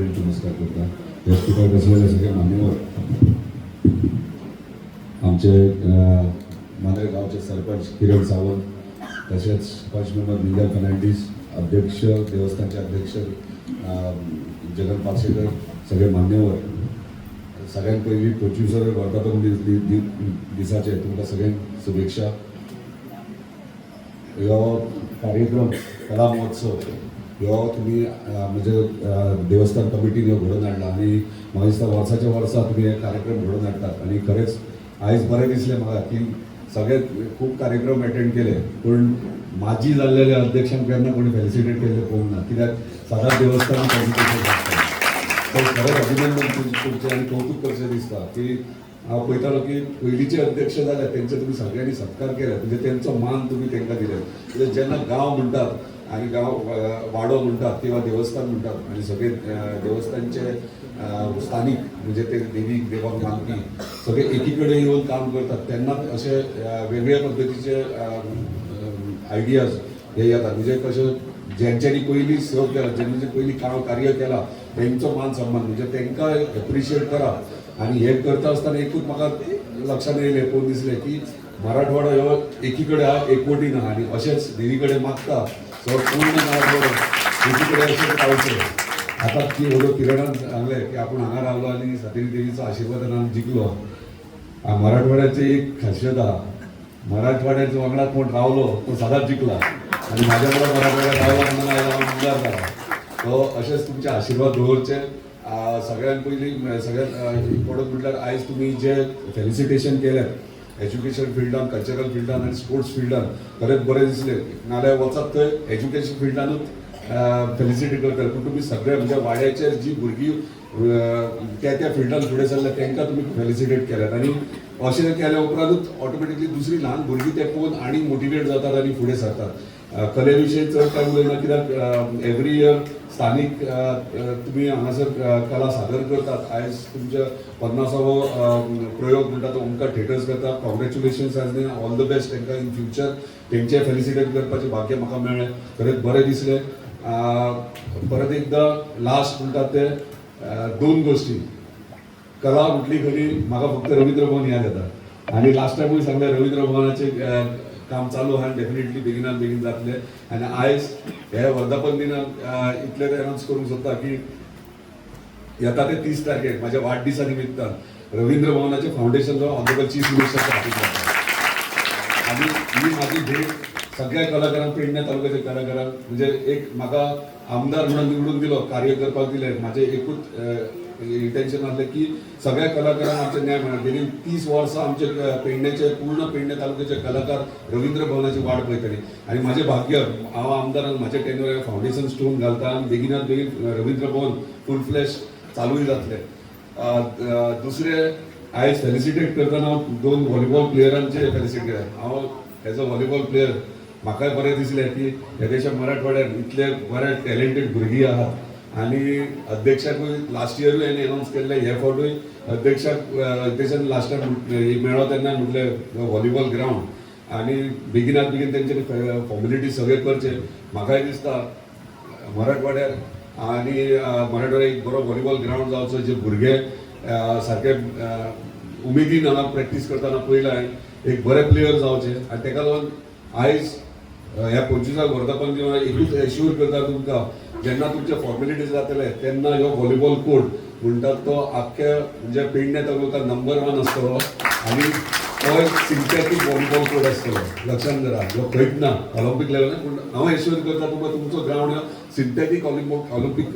नजरेन नमस्कार करता. व्यासपीठार बसलेले सगळे मान्यवर, आमचे मांद्रे गावचे सरपंच किरण सावंत, तसेच पंच मेंबर मिंगल फर्नांडीस, अध्यक्ष, देवस्थानचे अध्यक्ष जगन पार्सेकर, सगळे मान्यवर, सगळ्यात पयलीं 25व्या वर्धापन दिसाचे तुमकां सगळ्यांक शुभेच्छा. ह्यो कार्यक्रम कला महोत्सव ह्यो तुमी म्हणजे देवस्थान कमिटीन ह्यो घडोवन हाडला आनी म्हाका दिसता वर्साच्या वर्सा तुमी हे कार्यक्रम घडोवन हाडटात. आनी खरेंच आयज बरें दिसलें म्हाका की सगळे खूब कार्यक्रम एटेंड केले, पूण माजी जाल्लेल्या अध्यक्षांक केन्ना कोणी फेलिसिटेट केल्ले पळोवंक ना, कित्याक सदांच देवस्थान कॉम्पिटिशन आसता. तर खरेंच अभिनंदन तुमचें आनी कौतुक करचें दिसता की हांव पळयतालो की पयलींचे अध्यक्ष जाले तेंचे तुमी सगळ्यांनी सत्कार केले, म्हणजे तेंचो मान तुमी तांकां दिले. म्हणजे जेन्ना गांव म्हणटात आनी गांव वाडो म्हणटात किंवा देवस्थान म्हणटात आनी सगळे देवस्थानचे स्थानीक, म्हणजे ते देवीक देवाक मानपी सगळे एकी कडेन येवन काम करतात, तेन्ना अशे वेगळ्या पद्दतीचे आयडियाज हे येतात. म्हणजे कशें, ज्यांच्यानी पयलीं सर्व केला, ज्यांनी पयलीं काम कार्य केलां, तेंचो मान सन्मान, म्हणजे तांकां एप्रिशिएट करप. आनी हें करता आसतना एकूच म्हाका लक्षात येयलें, पळोवन दिसलें की मराठवाडा ह्यो एकी कडेन आहा, एकवटीन आहा. आनी अशेंच देवी कडेन मागता, सो पूर्ण मराठवाडो एकी कडेन अशेंच रावचें. आतां ती व्हडलो किरणान सांगलें की आपूण हांगा रावलो आनी सातेरी देवीचो आशिर्वादान जिखलो. मराठवाड्याची एक खासियत आहा, मराठवाड्याच्या वांगडा कोण रावलो तो सदांच जिखला. आनी म्हाज्या वांगडा मराठवाड्यात रावला म्हणून आयज हांव आमदार जाला. सो अशेंच तुमचे आशिर्वाद दवरचे. सगळ्यात पयलीं, सगळ्यात इम्पॉर्टंट म्हटल्यार आयज तुमी जे फेलिसिटेशन केलें एज्युकेशन फिल्डान, कल्चरल फिल्डान आनी स्पोर्ट्स फिल्डान, खरेंच बरें दिसलें. नाल्यार वचत थंय एज्युकेशन फिल्डानूच फेलिसिटेट करतले, पूण तुमी सगळे म्हणजे वाड्याचेर जी भुरगीं त्या त्या फिल्डान फुडें सरल्या, तांकां तुमी फेलिसिटेट केल्यात. आनी अशें केल्या उपरांतूच ऑटोमॅटिकली दुसरी ल्हान भुरगीं ते पळोवन आनी मोटिवेट जातात आनी फुडें सरतात. कले विशयी चड कांय उलयना, कित्याक एवरी इयर स्थानीक अ, अ, तुमी हांगासर कला सादर करतात. आयज तुमच्या 50वो प्रयोग म्हणटा तो ओंकार थिएटर्स करता. कॉंग्रेच्युलेशन्स आनी ऑल the best तांकां इन फ्युचर. तेंचे फेलिसिटेट करपाचें भाग्य म्हाका मेळ्ळें, खरेंच बरें दिसलें. परत एकदां लास्ट म्हणटात ते दोन गोश्टी. कला म्हटली खरी म्हाका फक्त रवींद्र भवन याद येता. आनी लास्ट टायमूय सांगलें, रवींद्र भवनाचें काम चालू आहा, डेफिनेटली बेगिनात बेगीन जातलें. आनी आयज हे वर्धापन दिनाक इतलें अनावन्स करूंक सोदता की येता ते 30 तारखेक म्हाज्या वाडदिसा निमित्तान रवींद्र भवनाचें फावंडेशन जो ऑनरेबल चीफ मिनिस्टरच्या हातीक जाता. आनी ही म्हाजी भेट सगळ्या कलाकारांक, पेडणे तालुक्याच्या कलाकारांक, म्हणजे एक म्हाका आमदार म्हणून निवडून दिलो, कार्य करपाक दिलें, म्हाजें एकूच इंटेन्शन आसलें की सगळ्या कलाकारांक आमचे न्याय मेळना. गेली 30 वर्सां आमचे पेडण्याचे, पूर्ण पेडणे तालुक्याचे कलाकार रवींद्र भवनाची वाट पळयताली. आनी म्हाजें भाग्य, हांव आमदारान म्हाज्या टेन्युअर फावंडेशन स्टोन घालता आनी बेगिनात बेगीन रवींद्र भवन फूल फ्लॅश चालूय जातलें. दुसरें, आयज फेलिसिटेट करतना हांव दोन व्हॉलीबॉल प्लेयरांचे फेलिसिटेट. हांव एज अ व्हॉलीबॉल प्लेयर म्हाकाय बरें दिसलें की ह्या देशा मराठवाड्यात इतले बरे टॅलेंटेड भुरगीं आहात. आनी अध्यक्षाकूय लास्ट इयरूय हांवें अनावन्स केल्लें, हे फावटूय अध्यक्षाक, अध्यक्षान लास्ट टायम मेळ्ळो तेन्ना म्हटलें व्हॉलीबॉल ग्रावंड आनी बेगिनात बेगीन तेंचे फॉर्मेलिटी सगळें करचे. म्हाकाय दिसता मराठवाड्यार आनी मराठवाड्यार एक बरो व्हॉलीबॉल ग्रावंड जावचो, जे भुरगे सारके उमेदीन हांगा प्रॅक्टीस करतना पळयला हांवें, एक बरे प्लेयर जावचे. आनी तेका लागून आयज ह्या 25व्या वर्धापन दिसा एकूच एश्योर करता तुमकां, जेन्ना तुमचे फॉर्मेलिटीज जातले तेन्ना ह्यो व्हॉलीबॉल कोर्ट म्हणटात तो आख्ख्या म्हणजे पेडणे तालुका नंबर वन आसतलो आनी तो एक सिंथेटीक व्हॉलीबॉल कोर्ट आसतलो. लक्षात धरा, ह्यो खंयच ना ऑलिम्पीक लेवलार, पूण हांव एश्योर करता तुमकां, तुमचो ग्रावंड ह्यो सिंथेटीक ऑलिम्पीक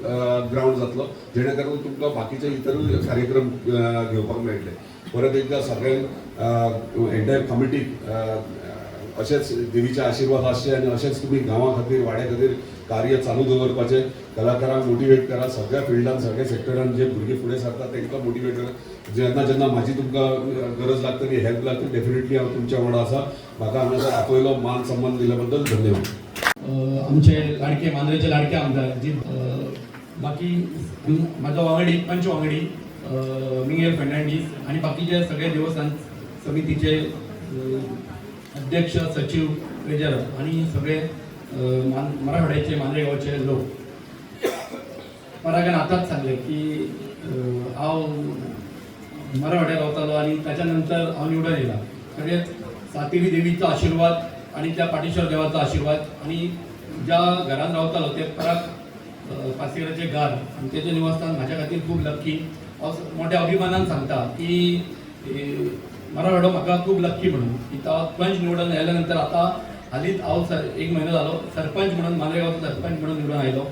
ग्रावंड जातलो, जेणे करून तुमकां बाकीचे इतरूय कार्यक्रम घेवपाक मेळटले. परत एकदां सगळ्यांक, एंटायर कमिटीक अशेंच देवीचे आशिर्वाद आसचे आनी अशेंच तुमी गांवा खातीर, वाड्या खातीर कार्य चालू दवरपाचें. कलाकारांक मोटिवेट करा, सगळ्या फिल्डान, सगळ्या सेक्टरान जे भुरगे फुडें सरतात तांकां मोटिवेट करा. जेन्ना जेन्ना म्हाजी तुमकां गरज लागतली, हेल्प लागतली, डेफिनेटली हांव तुमच्या वांगडा आसा. म्हाका हांगासर आपयलो, मान सन्मान दिल्या बद्दल धन्यवाद. आमचे लाडके, मांद्रेचे लाडके आमदार जी, बाकी म्हाजो वांगडी, पंच वांगडी मिंगेल फर्नांडीस आनी बाकीचे सगळे देवस्थान समितीचे अध्यक्ष, सचिव, ट्रेजरर आनी सगळे मराठवाड्याचे, मांद्रे गांवचे लोक. परागान आतांच सांगलें की हांव मराठवाड्यार रावतालो आनी ताच्या नंतर हांव निवडून येयला. खरेंच सातेरी देवीचो आशिर्वाद आनी त्या पाटेश्वर देवाचो आशिर्वाद आनी ज्या घरान रावतालो ते पराग पार्सेकराचें घर आनी तेजें निवासस्थान म्हाज्या खातीर खूब लक्की. हांव मोठ्या अभिमानान सांगता की मराठवाडो म्हाका खूब लक्की म्हणून की तो पंच निवडून आयल्या नंतर आतां हालींच हांव एक म्हयनो जालो सरपंच म्हणून, मांद्रे गांवचो सरपंच म्हणून निवडून आयलो.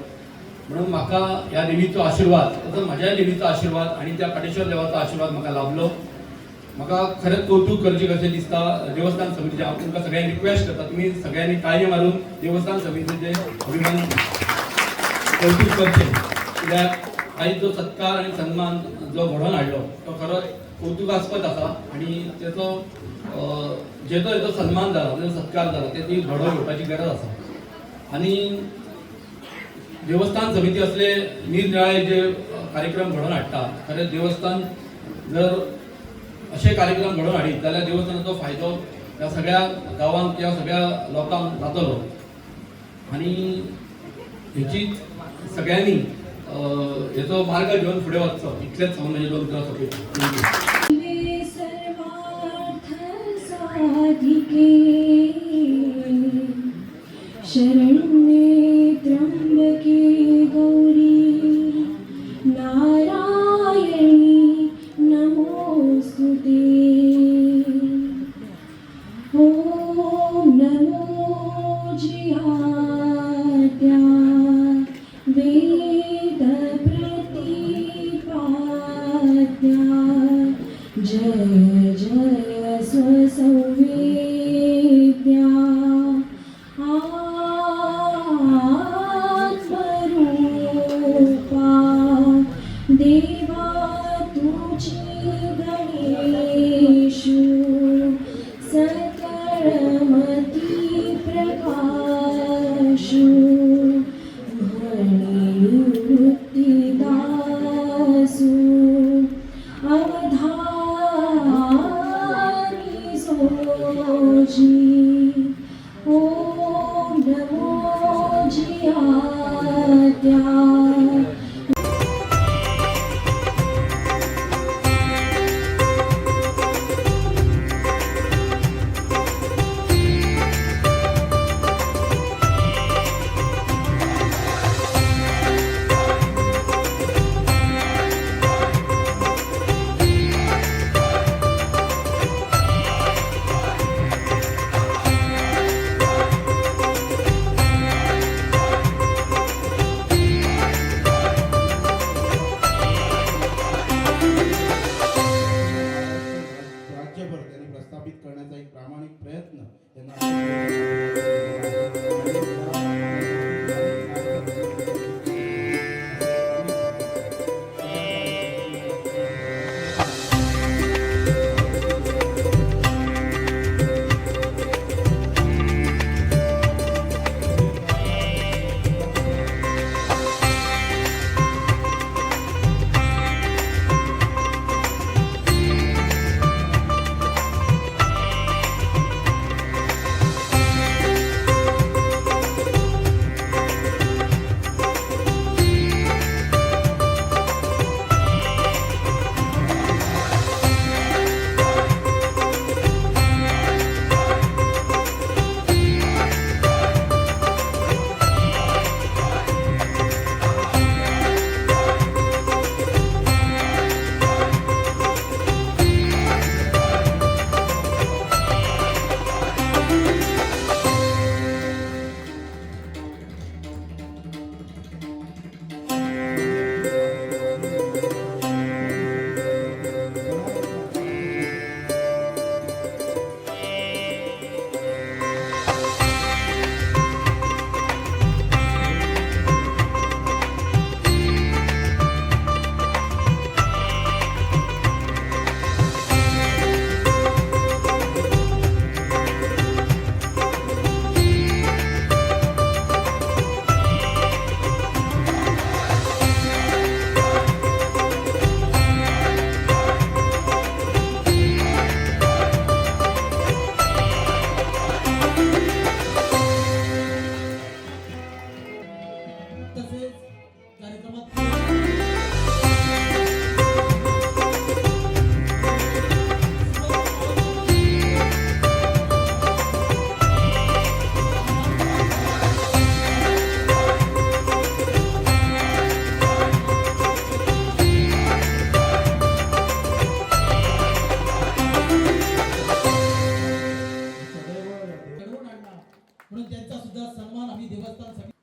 म्हणून म्हाका ह्या देवीचो आशिर्वाद, तसोच म्हाज्या देवीचो आशिर्वाद आनी त्या पाटेश्वर देवाचो आशिर्वाद म्हाका लाभलो. म्हाका खरेंच कौतूक करचें कशें दिसता देवस्थान समितीचें. हांव तुमकां सगळ्यांक रिक्वेस्ट करता, तुमी सगळ्यांनी टाळयो मारून देवस्थान समितीचें अभिमान कौतूक करचें, कित्याक आयज जो सत्कार आनी सन्मान जो घडोवन हाडलो तो खरोच कौतुकास्पद आसा आनी तेचो जेचो हेचो सन्मान जाला, तेजो सत्कार जाला, तेची घडोवन घेवपाची गरज आसा. आनी देवस्थान समिती असले निरनिराळे जे कार्यक्रम घडोवन हाडटा, खरेंच देवस्थान जर अशे कार्यक्रम घडोवन हाडीत जाल्यार देवस्थानाचो फायदो ह्या सगळ्या गांवांक किंवा सगळ्या लोकांक जातलो. आनी हेची सगळ्यांनी हेचो मार्ग घेवन फुडें वचचो, इतलेंच हांव म्हजे दोन उतरां सोंपयतां. Thank you. शिवे सर्वार्थ साधिके शरण्ये त्र्यम्बके गौरी नारायणी नमोऽस्तु ते. ॐ नमो जियाद्या वेद प्रतिपाद्या जय जय स्वसंवेद्या आत्मरूपा देवा तुझी गणेशु सकळमती प्रकाशु म्हणी निवृत्तीदासु अवधानी सोजी. ॐ नमो जियाद्या. म्हणून त्यांचा सुद्धा सन्मान आम्ही देवस्थान समिती.